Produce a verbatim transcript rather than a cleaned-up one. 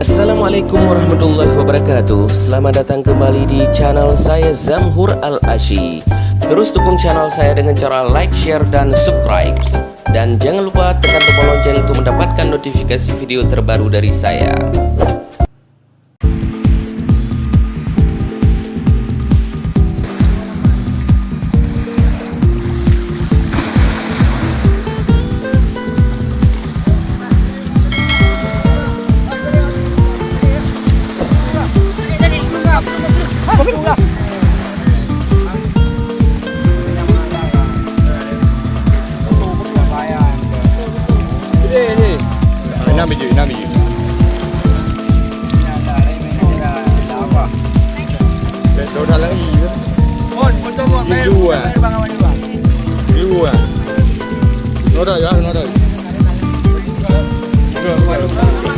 Assalamualaikum warahmatullahi wabarakatuh. Selamat datang kembali di channel saya, Zamhur Al-Asyi. Terus dukung channel saya dengan cara like, share, dan subscribe. Dan jangan lupa tekan tombol lonceng untuk mendapatkan notifikasi video terbaru dari saya. Enam biji, enam biji. Dah, dah lari ke? Dua. Dua. Noda ya, noda. Dua.